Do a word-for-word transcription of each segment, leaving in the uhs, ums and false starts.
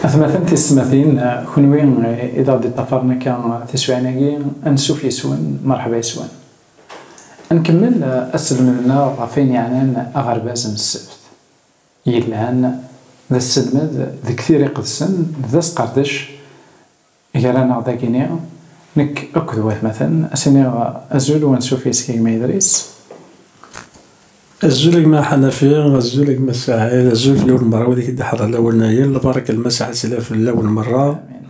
Atmaten tisetmatin, kunwi i d aɣ-d-iṭṭafaren akka tiswiɛin-agi, ansuf yes-wen, merḥba yes-wen. Ad nkemmel aselmed-nneɣ ɣef wayen yeɛnan aɣerbaz n ssebt. Yellan d aselmed deg Tira Iqedsen, d asqerdec gar-aneɣ dagini, nekk akked watmaten. Ad s-iniɣ azul u ansuf yes-k a gma Idris. Azul a gma Ḥanafi, azul a gma Saɛid, azul fell-awen merra wid i k-d-iḥeḍren awal-nni, lbaraka n Lmasiḥ ad tt-yili fell-awen merra.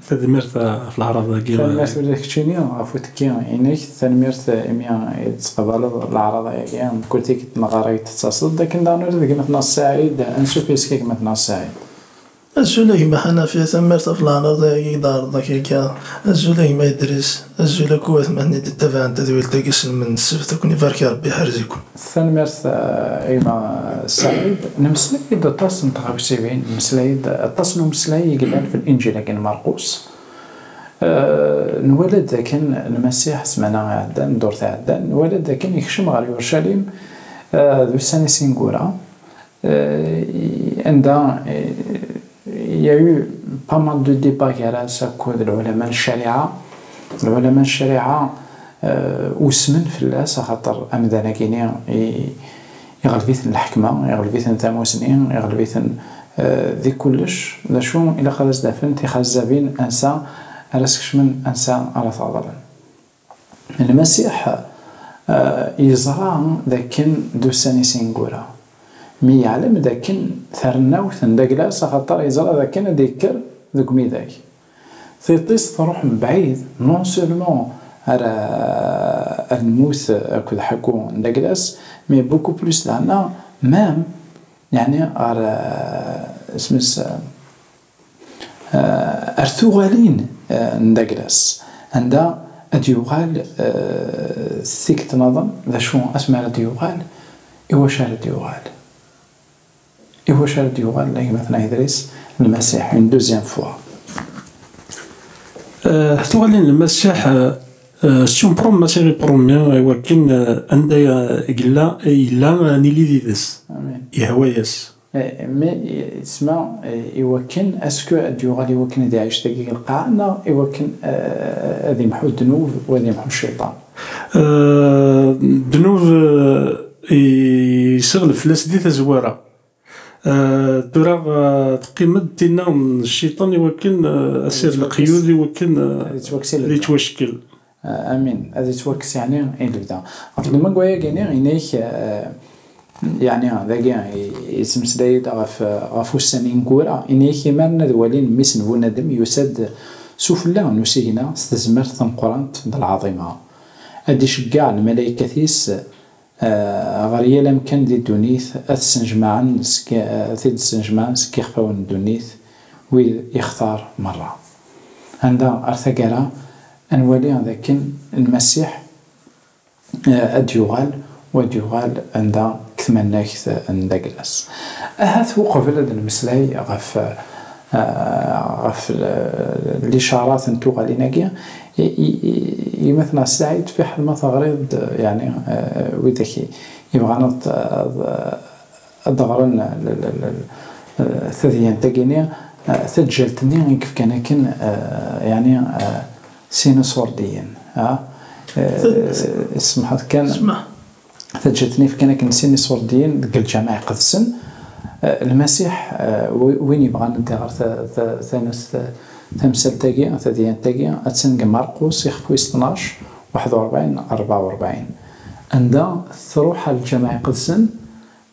Tanemmirt ɣef leɛraḍ-agi. Tanemmirt ula d keččini ɣef uttekki-inek, tanemmirt imi i d-teqbaleḍ leɛraḍ-agi, mkul tikkelt neɣɣar i d-tettaseḍ-d, akken daɣen ula d gma-tneɣ Saɛid, ansuf yes-k a gma-tneɣ Saɛid. Azul a gma Ḥanafi, tanemmirt ɣef leɛraḍ-agi i d-tɛerḍeḍ akka. Azul a gma Idris, azul akk i watmaten i d-ittabaɛen tadwilt-agi s lmend n ssebt, ad ken-ibarek Rebbi, iḥrez-iken. Tanemmirt, eh, a gma Saɛid. Nemmeslay-d aṭas n tɣawsiwin, nemmeslay-d aṭas n umeslay i yellan f Linǧil-agi n Marqus. Eh, nwala-d dakken Lmasiḥ, ssmana iɛeddan, ddurt iɛeddan, nwala-d dakken yekcem ɣer Yurcalim, eh, d ussan-is ineggura. Eh, anda, eh, il y a eu pas mal de débats gar-as akked lɛulama n ccariɛa. Lɛulama n ccariɛa, eh, usmen fell-as, axaṭer amdan-agi-ni i-, iɣleb-iten lḥekma, iɣleb-iten tamusni, iɣleb-iten, eh, di kullec. D acu ilaq ad as-d-afen tixazzabin, ansa ara skecmen, ansa ara t-ɛeḍlen. Lmasiḥ, eh, yeẓra dakken d ussan-is ineggura, mi yeɛlem dakken tarennawt n Daglas, axaṭer yeẓra dakken ad d-yekker deg umidag. Tiṭ-is truḥ mebɛid, non seulement ar, ar lmut akked ḥeggu n Daglas, mais beaucoup plus daɣen, même, yeɛni ar, eh, isem-is, eh, eh, ar tuɣalin, eh, n Daglas, anda ad yuɣal, eh, tikkelt nniḍen, d acu asmi ara d-yuɣal, i wacu ara d-yuɣal? I wacu ara d-yuɣal, a gma-tneɣ Idris, Lmasiḥ, une deuxième fois? Eh, tuɣalin n Lmasiḥ, eh, eh, c'est une promesse, i ɣ-ipromi i wakken, eh, anda, eh, yella, yella, eh, nili did-s. Amin. Yehwa-yas. Eh, mais, eh, tesma, eh, i wakken, est-ce que ad d-yuɣal i wakken ad iɛic dagi deg lqaɛa, neɣ i wakken, eh, ad imḥu ddnub u ad imḥu cciṭan? Eh, ddnub, eh, i-, yesseɣleb fell-as di tazwara. Eh, tura, eh, teqqim-d tinna n cciṭan i wakken, eh, asir leqyud i wakken, eh, ad yettwakkes i lebda. Ad yettwacekkel. Eh, amin. Ad yettwakkes, yeɛni, i lebda. Ɣef ddemma n wayagi-ni, ini-k, eh, yeɛni, dagi, i-, yettmeslay-d ɣef, ɣef ussan ineggura, ini-k imaren ad walin mmi-s n bunadem yusa-d s ufella n usigna, s tezmert tameqqrant d lɛaḍima. Ad d-iceggeɛ lmalaykat-is, eh, ɣer yal amkan di ddunit, ad t-snejmaɛen seg, eh, ad t-id-snejmaɛen seg yixfawen n ddunit, wid ixtar merra. Anda ar taggara, ad nwali dakken Lmasiḥ, eh, ad d-yuɣal, u ad d-yuɣal anda deg tmannagt n Daglas. Ahat uqbel ad nemmeslay ɣef, eh, ɣef l-, licarat n tuɣalin-agi, i, i, i, gma-tneɣ Saɛid, fiḥel ma teɣriḍ-d, yeɛni, eh, widak i, yebɣan ad, ad, ad ɣren l-, l-, l-, l-, eh, tadyant-agi-ni, eh, taǧǧalt-nni i yefkan akken, eh, yeɛni, eh, sin iṣurdiyen, ha? Eh, smeḥ-, smeḥ-, kan. Smeḥ. Taǧǧalt-nni fkan akken sin iṣurdiyen deg lǧameɛ iqedsen. Eh, Lmasiḥ, eh, wi-, win yebɣan ad d-iɣer ta-, ta-, tanes-, ta-, tamsalt-agi, tadyant-agi, attan deg Marqus, ixef wis tnac, waḥed u rebɛin, rebɛa u rebɛin. Anda truḥ ɣer lǧameɛ iqedsen,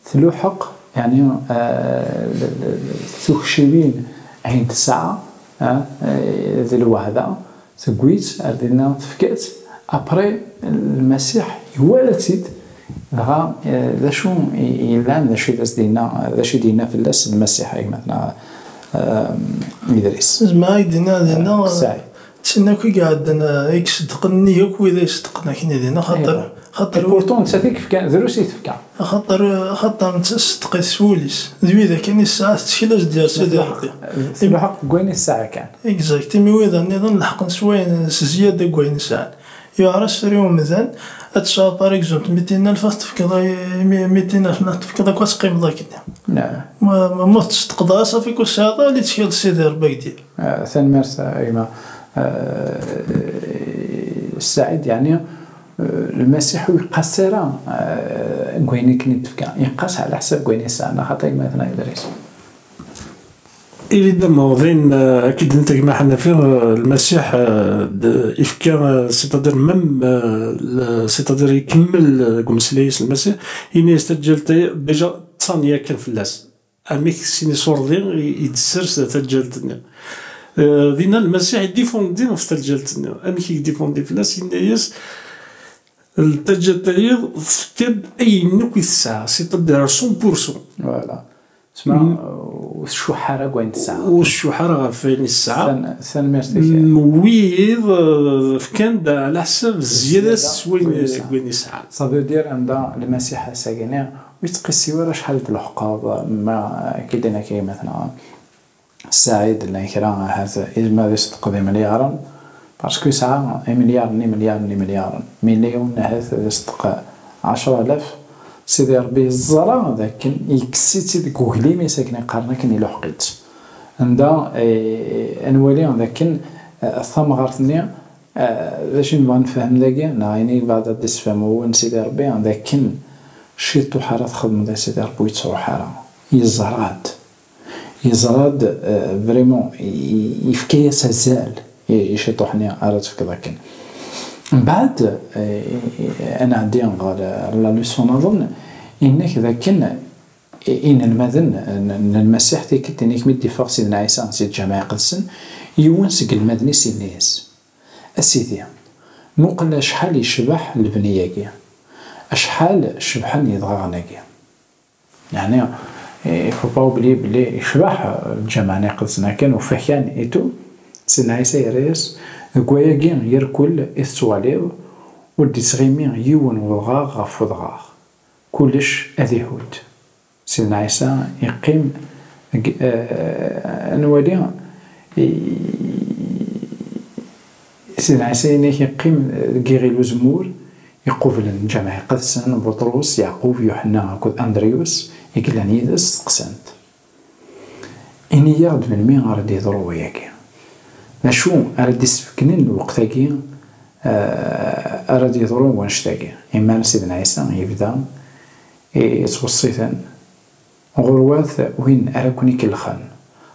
tluḥeq, yeɛni, eh, l-, l-, l-, tukciwin ayen tesɛa, eh, eh, d lwehda, tewwi-tt ar dinna, tefka-tt. Après, Lmasiḥ iwala-tt-id, dɣa, eh, d acu i, i yellan, d acu i d as-d-yenna, d acu i d-yenna fell-as Lmasiḥ, a gma-tneɣ, eh, Idris? Zemreɣ ad d-iniɣ dinna, eh, Saɛid. D tin akk i iɛeddan, eh, i iṣeddqen nnig akk wid i iṣeddqen akken i dinna, xaṭer aywa. Xaṭer pourtant d ta i yefkan, drus i tefka. Xaṭer, xaṭer netta s tqis s wul-is. D wid akken i tesɛa tettkel as-d-yerr Sidi Ṛebbi. Tebḥeq deg wayen i tesɛa kan. Exact. Imi wid nniḍen leḥqen s wayen s zzyada deg wayen sɛan. Yuɛer-as tura i umdan ad tesɛuḍ, par exemple, mitin alef ad tefkeḍ, mi-, mitin alef neɣ tefkeḍ akk ad teqqimeḍ akken. Ma, ma, ma teṣeddqeḍ ara, ṣafi, kul sɛiḍ, ad ittkel Sidi Ṛebbi ak-d-yerr. Ah, tanemmirt, a gma. Ah, Saɛid, yeɛni, ah, Lmasiḥ ur yeqqas ara, ah, deg wayen akken i d-tefka. Yeqqas ɛla ḥsab deg wayen yesɛa, neɣ xaṭi, a gma-tneɣ Idris? Évidemment, din, ah, akken d-nniḍ a gma Ḥanafi, ah, Lmasiḥ, ah, d-, yefka, ah, c'est-à-dire même, ah, le-, c'est-à-dire ikemmel, ah, deg umeslay-is Lmasiḥ, ini-as taǧǧalt-agi, déjà, ṭṭṣan yakan fell-as. Amek sin iṣurdi i, i d-tessers taǧǧalt-nni. Eh, dinna Lmasiḥ iddifundi ɣef taǧǧalt-nni. Amek i iddifundi fell-as? Yenna-yas, "Taǧǧalt-agi tefka-d ayen akk i tesɛa, c'est-à-dire cent pour cent." Voilà. Tesma, ur tcuḥḥ ara deg wayen tesɛa. Ur tcuḥḥ ara ɣef wayen i tesɛa. Tan-, tanemmirt-ik. M-, wiyiḍ, eh, fkan-d ɛla ḥsab zzyada s wayen, deg wayen yesɛa. Ça veut dire, anda Lmasiḥ ass-agini, ur yettqissi ara acḥal d-leḥqeḍ, ma akka i d-yenna akka gma-tneɣ Saɛid, llan kra ahat izmer ad iṣeddeq d imelyaṛen, parce que yesɛa imelyaṛen, imelyaṛen, imelyaṛen. Mi yella yiwen ahat ad iṣeddeq ɛecra alaf, Sidi Ṛebbi yeẓra d akken yekkes-itt-id deg uglim-is, akken i qqaren, akken iluḥeq-itt. Anda, eh, ad nwali d akken, eh, tamɣart-nni Ah, d acu i nebɣa nefhem dagi, neɣ ayen i yebɣa ad d-isefhem wawal n Sidi Ṛebbi, d akken ciṭuḥ ara txedmeḍ i Sidi Ṛebbi ur yettruḥ ara. Yeẓra-d. Yeẓra-d, eh, vraiment, i-, i-, yefka-yas azal i, i ciṭuḥ-nni ara tefkeḍ akken. Mbeɛd, eh, i-, i-, ad nɛeddi ɣer la leçon nniḍen, yenna-k d akken i-, inelmaden n, n Lmasiḥ, tikkelt-nni mi d-iffeɣ Sidna Ɛisa si Lǧameɛ Iqedsen, yiwen seg inelmaden-is yenna-yas, A Sidi, muqel acḥal yecbeḥ lebni-agi, acḥal cebḥen yedɣaɣen-agi. Yeɛni, il faut pas oublier belli yecbeḥ Lǧameɛ Iqedsen akken, ufakan et tout. Sidna Ɛisa yerra-yas, deg wayagi irkul i tettwaliḍ, ur d-ittɣimi yiwen wedɣaɣ ɣef wedɣaɣ. Kullec ad ihudd. Sidna Ɛisa yeqqim deg, eh, ad nwali, i-, Sidna Ɛisa yenna-k yeqqim deg Iɣil Uzemmur, iqublen Lǧameɛ Iqedsen, Buṭrus, Yeɛqub, Yuḥenna akked Andrius, i yellan yid-s, steqsan-t. Ini-yaɣ-d melmi ara d-yeḍru wayagi. D acu ara d-isbegnen lweqt-agi, eh, ara d-yeḍru wannect-agi? Imar Sidna Ɛisa yebda i-, yettweṣṣi-ten, ɣurwat win ara ken-ikellxen,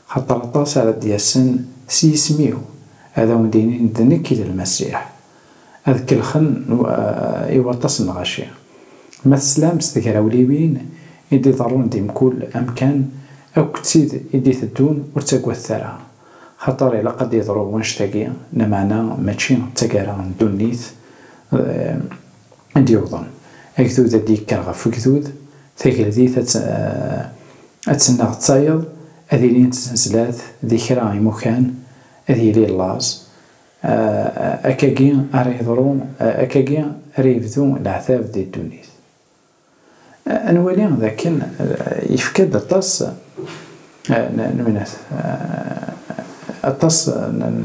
xaṭer aṭas ara d-yasen s yisem-iw, ad awen-d-inin d nekk i d Lmasiḥ. Ad kellxen, eh, i waṭas n lɣaci. Ma teslam s tegrawliwin i d-iḍerrun di mkul amkan, akked tid i d-iteddun, ur ttagadet ara. Xaṭer ilaq ad d-yeḍru wannect-agi, lameɛna mačči d taggara n ddunit, eh, i d-yewwḍen. Agdud ad d-yekker ɣef ugdud, tageldit ad tt-, eh, ad tenneɣ d tayeḍ, ad ilint tzenzlat di kra imukan, ad yili llaẓ. Ah, akkagi ara yeḍru, ah, akkagi ara yebdu leɛtab di ddunit. Ah, ad nwali d akken, ah, yefka-d aṭas, ah, n, n, ah, aṭas n, n,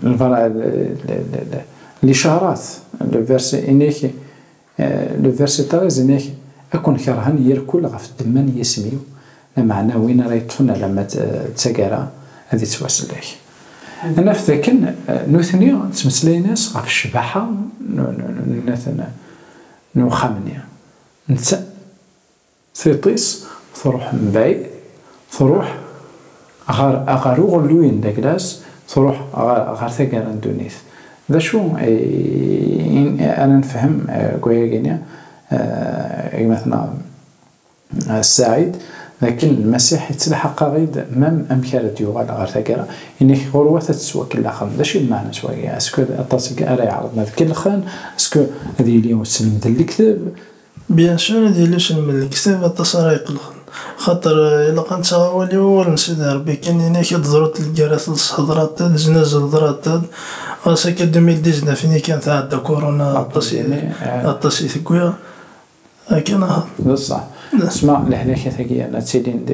n lbara-, l, l, l, l, licarat, le verset inek, Eh, le verset treize, inek, "Ad ken-kerhen irkul ɣef ddemma n yisem-iw, lameɛna win ara yeṭṭfen alamma d, d taggara ad ittwasellek." Ad naf dakken, eh, nutni ttmeslayen-as ɣef ccbaḥa n, n, n, n, n, n uxxam-nni. Netta, tiṭ-is truḥ mebɛid, truḥ ɣer, ɣer uɣelluy n Daglas, truḥ ɣer, ɣer taggara n ddunit. D acu i, i, ara nefhem, eh, deg wayagi-nni, eh, gma-tneɣ, eh, Saɛid, d akken Lmasiḥ yettelḥaq-aɣ-id, mam amek ara d-yuɣal ɣer taggara, inek ɣurwat ad tettwakellaxem. D acu i lmeɛna s wagi? Est-ce que aṭas ara iɛerḍen ad kellxen? Est-ce que ad yili uselmed n lekdeb? Bien sûr, ad yili uselmed n lekdeb, aṭas ara iqellxen. Xaṭer, eh, ilaq ad nettaɣ awal i wawal n Sidi Ṛebbi kan, ini-ak ad d-ḍrut lgirrat, ad ṣṣehḍrat, ad d-znazlḍrat, ɣas akka deux mille dix-neuf ini kan tɛedda kuruna, aṭas i, aṭas i tewwi. Akken ahat. D ṣṣeḥ. Tesma lehlak-agi ad tilin d,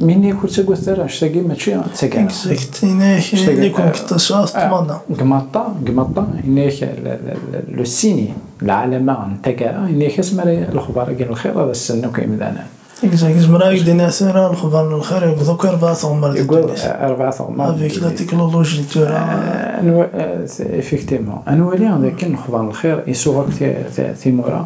mi ini-ak ur ttagadet ara, annect-agi mačči d taggara. Exact. Ini-ak, eh, ili-ken deg ṭṭmaḍa. Deg maṭṭa, deg maṭṭa, ini-ak le, le, le, le signe, lɛalama n taggara, ini-ak asmi ara lexbar-agi n lxir ad as-sellen akk yimdanen. Exact. Zemreɣ ad ak-d-iniɣ tura lexbar n lxir yewweḍ akk arbaɛ teɣmar di ddunit. Arbaɛ teɣmar. Avec la technologie n tura. Eh, anwa, eh, effectivement. Ad nwali dakken lexbar n lxir isuɣ akk ti-, ti-, timura.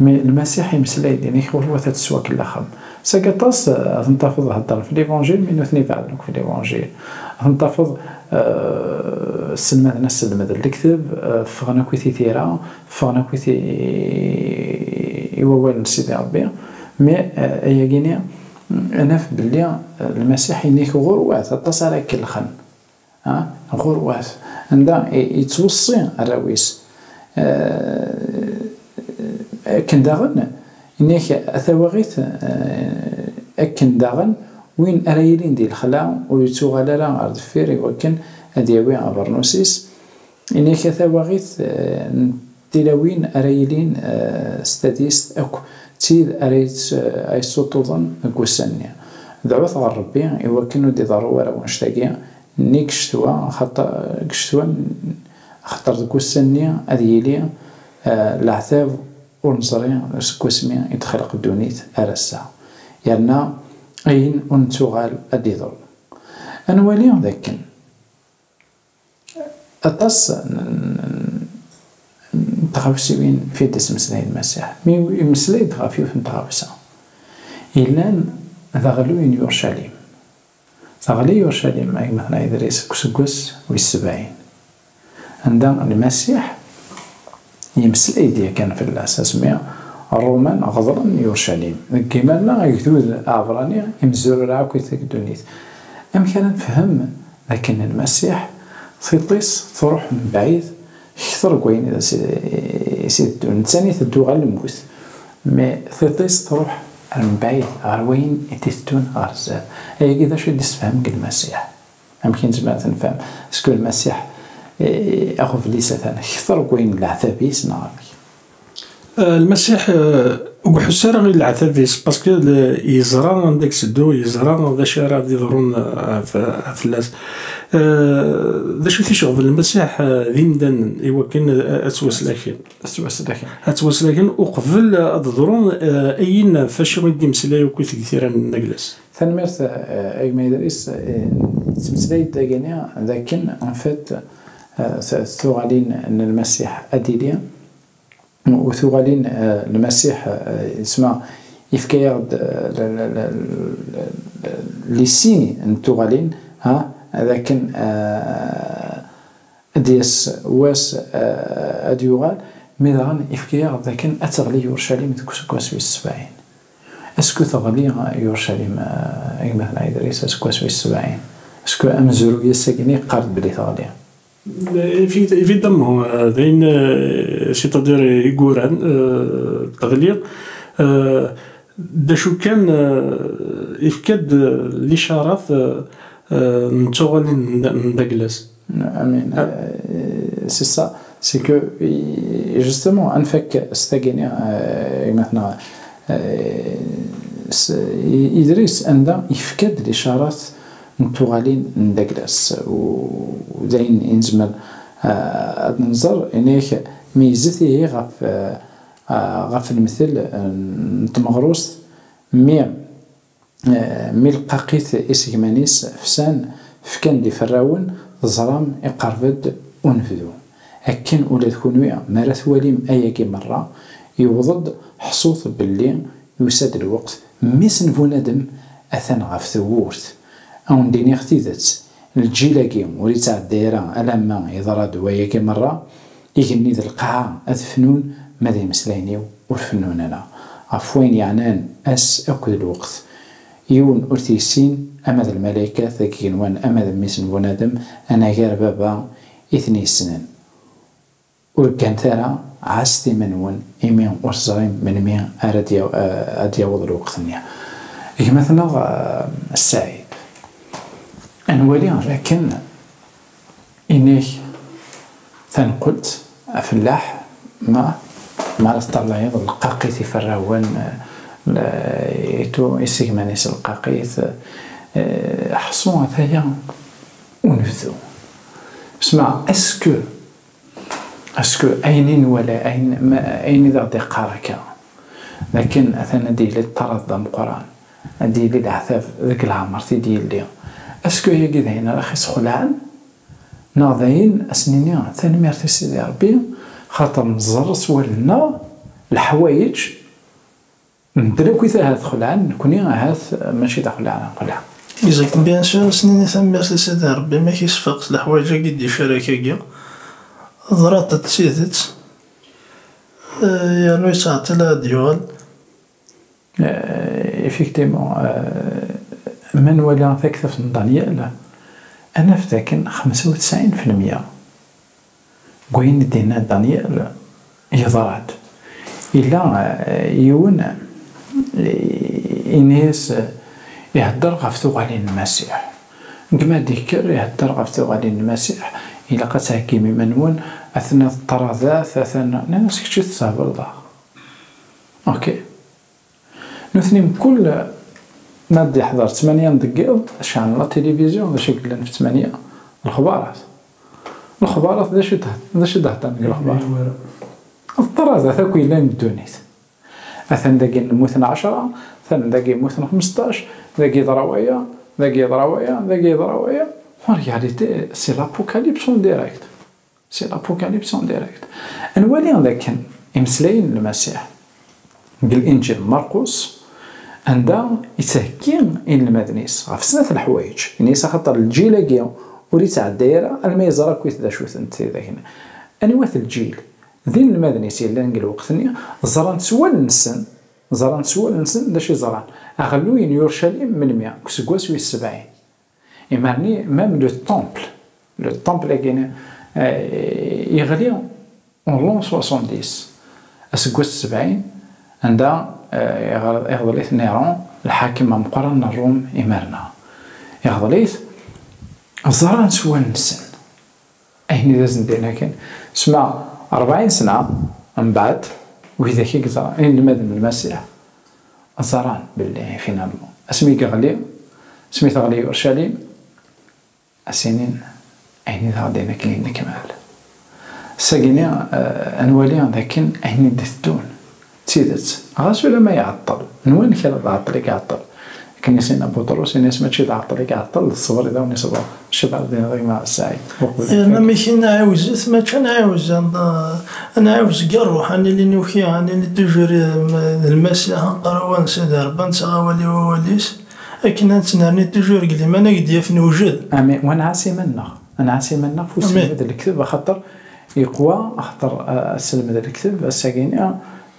Mi Lmasiḥ imeslay-d, ini-k ɣur-wat ad teswa kellaxem. Seg aṭas, eh, ad ten-tafeḍ heddren f l'évangile, mi nutni beɛden akk f l'évangile. Ad ten-tafeḍ, eh, sselmaden aselmed n lekteb, eh, ffɣen akk i titira, ffɣen akk i ti-, i wawal n Sidi Ṛebbi. Mi, eh, ayagi-ni, naf belli, eh, Lmasiḥ ini-k ɣur-wat aṭas ara ikellxen. Ha? Ɣur-wat. Anda i, yettweṣṣi arraw-is. Eh, akken daɣen, ini-ak a tawaɣit, eh, akken daɣen win ara yilin di lexla ur yettuɣal ara ɣer deffir i wakken ad yawi abernus-is. Ini-ak a tawaɣit, eh, n tilawin ara yilin, eh, s tadist akk d tid ara yett-, ay yessuṭuḍen deg wussan-nni. Dɛut ɣer Ṛebbi i wakken ur d-iḍerru ara wanect-agi, nnig ccetwa, axaṭer, deg ccetwa, axaṭer deg wussan-nni ad yili, eh, leɛtab ur neẓri seg wasmi i d-texleq ddunit ar ass-a. Yerna ayen ur nettuɣal ad d-iḍru. Ad nwali dakken aṭas n, n, n tɣawsiwin fi d-ismeslay Lmasiḥ. Mi imeslay-d ɣef yiwet n tɣawsa yellan d aɣelluy n Yurcalim. Teɣli Yurcalim, ay gma-tneɣ Idris, deg useggas wis sebɛin, anda Lmasiḥ yemmeslay-d yakan fell-as, asmi Ṛṛuman ɣeḍlen Yurcalim. Deg imal-a, agdud aɛebṛani imzurur akk i ddunit. Amek ara nefhem d akken Lmasiḥ tiṭ-is truḥ mebɛid kter deg wayen i s-, i s-iteddun. Netta iteddu ɣer lmut, mais tiṭ-is truḥ ar mebɛid, ɣer wayen i d-iteddun ɣer zdat. Ayagi d acu i d-issefham deg Lmasiḥ? Amek i nezmer ad t-nefhem? Est-ce que Lmasiḥ, eh, aɣbel-is atan kter deg wayen n leɛtab-is, neɣ amek? Eh, Lmasiḥ, eh, ur iḥuss ara i leɛtab-is, parce que le-, yeẓra anda i iteddu, yeẓra d acu ara d-iḍrun, eh, f-, fell-as. Eh, d acu i t-iceɣben Lmasiḥ, eh, d imdanen i wakken, eh, ad ttwaslaken? Ad ttwaslaken. Ad ttwaslaken uqbel ad d-ḍrun, eh, ayen f acu i d-imeslay akk i tgitiran n Aglas. Tanemmirt, eh, a gma Idris, eh, yettmeslay-d dagini d akken, en fait, eh, t-, tuɣalin n Lmasiḥ ad d-ili, u tuɣalin, eh, Lmasiḥ, eh, yesma yefka-yaɣ-d, eh, le, le, le, le, le, les signes n tuɣalin, ha, d akken, eh, ad d-yas wass, eh, ad d-yuɣal, mi daɣen yefka-yaɣ-d akken ad teɣli Yurcalim deg useggas wis sebɛin. Est-ce que teɣli Yurcalim, eh, a gma-tneɣ Idris, aseggas wis sebɛin? Est-ce que amezruy ass-agi-nni yeqqar-d belli teɣli? Évi-, évidemment, eh, d ayen, eh, c'est-à-dire, eh, i yuran, eh, teɣli, eh, d acu kan, eh, yefka-d, eh, licarat, eh, eh, n tuɣalin n, n Daglas. Amin. Ah. Eh, c'est ça. C'est que, i-, justement, ad nfak s tagini, eh, i ma tneɣ, eh, s-, i-, Idris, anda yefka-d licarat n tuɣalin n Daglas. U, u d ayen i nezmer, eh, ad nẓer, ini-ak, meyyzet ihi ɣef, eh, eh, ɣef lemtel, eh, n tmeɣrust, mi Eh, mi leqqaqit isegman-is fsan, fkan-d iferrawen, teẓram iqerreb-d unebdu. Akken ula d kunwi, mi ara twalim ayagi merra, yewweḍ-d, ḥṣut belli yusa-d lweqt, mmi-s n bunadem atan ɣef tewwurt. A wen-d-iniɣ tidet, lǧil-agi ur ittɛedday ara alamma yeḍra-d wayagi merra, igenni d lqaɛa ad fnun, ma d imeslayen-iw ur fennun ara. Ɣef wayen yeɛnan ass akked lweqt, yiwen ur t-yessin, ama d lmalaykat deg igenwan, ama d mmi-s n bunadem, anagar baba i ten-yessnen. Ur ggant ara, ɛasset iman-nwen, imi ur teẓrim melmi ara d-yaw-, eh, ad d-yaweḍ lweqt-nni. Gma-tneɣ, eh, Saɛid, ad nwali dakken inek tanqelt afellaḥ, ma, ma ara teṭṭalayeḍ lqaqit iferrawen, eh, la-, itu isegman-is lqaqit, eh, ḥṣu ataya unebdu. Sma, est-ce que, est-ce que ayen i nwala, ayen, ma, ayen i d aɣ-d-iqqar akka, d akken atan ad d-yili ṭṭrad d ameqqran, ad d-yili leɛtab deg leɛmer t-id-yelli, est-ce que ayagi d ayen ara ɣ-isxelɛen? Neɣ d ayen, ad s-nini tanemmirt i Sidi Ṛebbi, xaṭer nẓerr s wallen-nneɣ leḥwayeǧ, medden akk i t-, ahat xelɛen, nekni ahat mačči d axelɛan nxelɛen. Exact, bien sûr, ad s-nini tanemmirt i Sidi Ṛebbi, ma k-isfeq s leḥwayeǧ-agi d-icarak-agi, ḍrant-d d tidet, eh, yernu yettɛeṭṭil ad d-yuɣal. Eh, effectivement, eh, ma nwala taktabt n Daniel, ad naf dakken xemsa u tesɛin fi lmeyya n wayen i d-yenna Daniel yeḍra-d. Yella, eh, yiwen, eh, ini-as, eh, ihedder ɣef tuɣalin n Lmasiḥ. Deg ma d-yekker ihedder ɣef tuɣalin n Lmasiḥ, ilaq ad theggim iman-nwen, atan ṭṭradat, atan, nnan-as kečč i tessehbleḍ-aɣ. Ok. Nutni mkul ma d-iḥḍer ttmanya n deg yiḍ, ceɛlen la télévision, d acu i yellan fi ttmanya? Lexbarat. Lexbarat, d acu i d-, d acu i d-heddren deg lexbar? Ṭṭradat akk yellan deg ddunit. Atan dagi mmuten ɛecṛa, atan dagi mmuten xmesṭac, dagi yeḍra waya, dagi yeḍra waya, dagi yeḍra waya. En réalité, c'est l'apocalypse en direct. C'est l'apocalypse en direct. Ad nwali dakken imeslayen n Lmasiḥ deg Linǧil n Marqus, anda yettheggi inelmaden-is ɣef snat n leḥwayeǧ. Ini-as axaṭer lǧil-agi ur yettɛedday ara alma yeẓra akkit d acu-tent tidak-nni. Aniwa-t lǧil? D inelmaden-is yellan deg lweqt-nni, ẓran s wallen-nsen, ẓran s wallen-nsen d acu i ẓran. Aɣelluy n Yurcalim melmi? Deg useggas wis sebɛin. Imarni, même le temple, le temple-agi, eh, yeɣli en l'an soixante-dix, aseggas sebɛin, anda, eh, iɣ-, iɣḍel-it Néron, lḥakem ameqqran n Ṛum imarna. Iɣḍel-it, ẓran s wallen-nsen ayen i d asen-d-yenna kan. Sma rebɛin sna mbeɛd, widak i yeẓran, inelmaden n Lmasiḥ, ẓran belli finalement asmi yeɣli, asmi teɣli Yurcalim, a s-inin ayen i d aɣ-d-yenna akken i d-nekmal. Sag-nni, eh, ad nwali dakken ayen i d-iteddun d tidet, ɣas ulamma iɛeṭṭel. Nwan kra d aɛeṭṭel i iɛeṭṭel. Akken i s-yenna Buṭrus, ini-as mačči d aɛeṭṭel i iɛeṭṭel, d ṣṣber i d awen-iṣebren. Mačči d aɛeṭṭel i d aɣ-iɛeṣṣayen. Yerna mi k-nɛiwzet, mačči ad nɛiwez, ad nɛiwez deg ṛṛuḥ, ad nili nuki, ad nili toujours, eh, d Lmasiḥ, ad nqqar awal n Sidi Ṛebbi, ad nettaɣ awal i wawal-is, akken ad nettnerni toujours deg liman, ad k-d-yaf newjed. Amin. Wa nɛass iman-nneɣ. Ad nɛass iman-nneɣ f uselmed n lekteb, axaṭer yeqwa, axaṭer, eh, aselmed n lekteb, ass-agi-nni,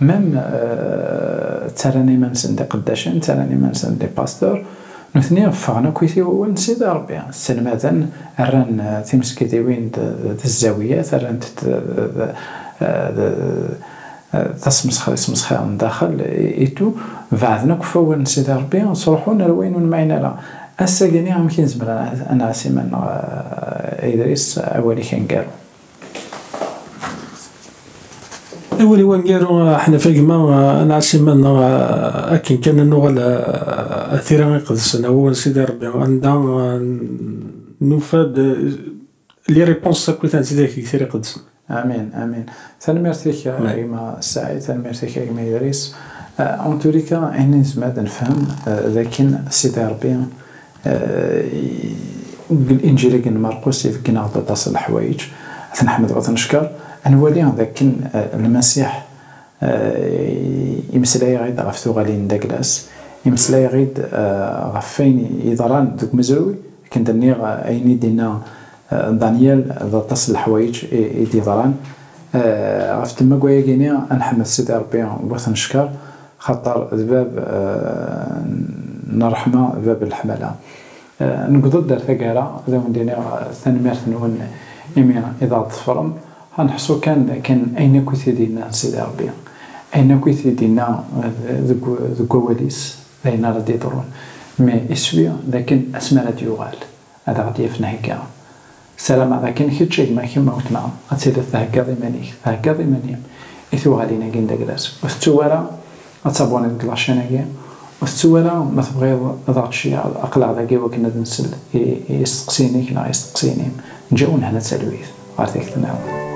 même, eh, ttarran iman-nsen d iqeddacen, ttarran iman-nsen d ipastur, nutni ffɣen akkit i wawal n Sidi Ṛebbi, sselmaden, rran, eh, timesgidiwin d, d, d zzawiyat, rran-t d, d, d, eh, d, eh, d asmesxer, ismesxiren daxel, i, i tout, beɛden akk ɣef wawal n Sidi Ṛebbi, ttruḥun ar wayen ur nemɛin ara. Ass-agi-nni, amek i nezmer ad, ad nɛass iman-nneɣ, eh, a Idris, awal-ik aneggaru? Awal-iw aneggaru, a Ḥnifa gma, ad nɛass iman-nneɣ, akken kan ad nuɣal, a, a tira iqedsen, a wawal n Sidi Ṛebbi, anda, a, nufa-d, a, les réponses akk i tent-id deg tira iqedsen. Amin, amin. Tanemmirt-ik, a, amin, gma Saɛid, tanemmirt-ik, a gma Idris. A, en tous les cas, ayen i nezmer ad nefhem, a, d akken Sidi Ṛebbi, eh, i-, deg Linǧil-agi n Marqus, ibeggen-aɣ-d aṭas n leḥwayeǧ. Ad t-nḥmed, ad t-neckeṛ. Ad nwali d akken, eh, Lmasiḥ, eh, imeslay-aɣ-id ɣef tuɣalin d aglas, imeslay-aɣ-id, eh, ɣef wayen yeḍran deg umezruy, akken d-nniɣ, eh, ayen i d-yenna, eh, Daniel, d aṭas n leḥwayeǧ i, i d-yeḍran. Eh, ɣef temmagwa-agi-nni, ad nḥmed Sidi Ṛebbi, ad t-neckeṛ. Xaṭer d bab, eh, n ṛṛeḥma, d bab n leḥmala. Eh, newweḍ-d ar taggara, ad awen-d-iniɣ, eh, tanemmirt-nwen imi i d aɣ-d-teffrem. Ad neḥṣu kan, kan ayen akk i t-id-yenna Sidi Ṛebbi, ayen akk i t-id-yenna, eh, deg, deg wawal-is, d ayen ara d-iḍrun. Mi iswi d akken asmi ara d-yuɣal ad aɣ-d-yaf nhegga. Ssarameɣ d akken kečč a gma kemm a weltma ad tiliḍ theggaḍ iman-ik, theggaḍ iman-im i tuɣalin-agi n daglas. Ur tettu ara ad taboniḍ deg lačan-agi, ur tettu ara ma tebɣiḍ ad aɣ-tceyɛeḍ, aql-aɣ dagi wakken ad nsel i i isteqsiyen-ik neɣ isteqsiyen-im. Nǧawen hna d talwit ɣer takti nniḍen.